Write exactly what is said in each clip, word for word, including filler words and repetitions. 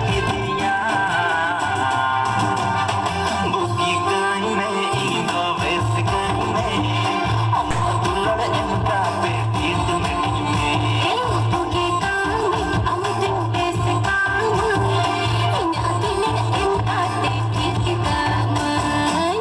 ᱠᱮᱫᱤᱧᱟ᱾ ᱵᱩᱜᱤ ᱠᱟᱹᱧ ᱢᱮ, ᱤᱧ ᱫᱚ ᱵᱮᱥ ᱠᱟᱹᱧ ᱢᱮ, ᱟᱢᱟᱜ ᱫᱩᱞᱟᱹᱲ ᱮᱢ ᱠᱟᱛᱮ ᱛᱤᱥ ᱢᱤᱫᱤᱧ ᱢᱮ᱾ ᱮ ᱵᱩᱜᱤ ᱠᱟᱹᱧ ᱢᱮ, ᱟᱢ ᱫᱚᱧ ᱵᱮᱥ ᱠᱟᱹᱧ ᱢᱮ, ᱤᱧᱟᱹᱜ ᱫᱩᱞᱟᱹᱲ ᱮᱢ ᱠᱟᱛᱮ ᱴᱷᱤᱠ ᱠᱟᱹᱢᱟᱹᱧ᱾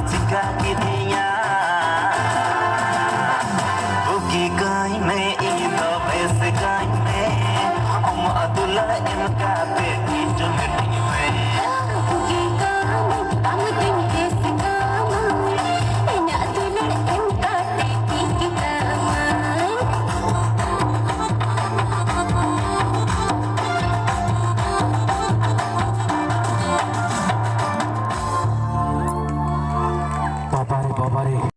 ᱪᱤᱠᱟ ᱠᱤᱫᱤᱧᱟ? ᱵᱩᱜᱤ ᱠᱟᱹᱧ ᱢᱮ, ᱤᱧ ᱫᱚ ᱵᱮᱥ ᱠᱟᱹᱧ ᱢᱮ, ᱟᱢᱟᱜ ᱫᱩᱞᱟᱹᱲ ᱮᱢ ᱠᱟᱛᱮ ᱤᱧ ᱡᱩᱢᱤᱫᱤᱧ ᱢᱮ᱾ ᱵᱩᱜᱤ ᱠᱟᱹᱧ, ᱟᱢ ᱫᱩᱧ ᱵᱮᱥ ᱠᱟᱢᱟ, ᱤᱧᱟᱹᱜ ᱫᱩᱞᱟᱹᱲ ᱮᱢ ᱠᱟᱛᱮ ᱴᱷᱤᱠ ᱠᱟᱢᱟᱭ᱾ ᱵᱟᱵᱟᱨᱮ, ᱵᱟᱵᱟᱨᱮ᱾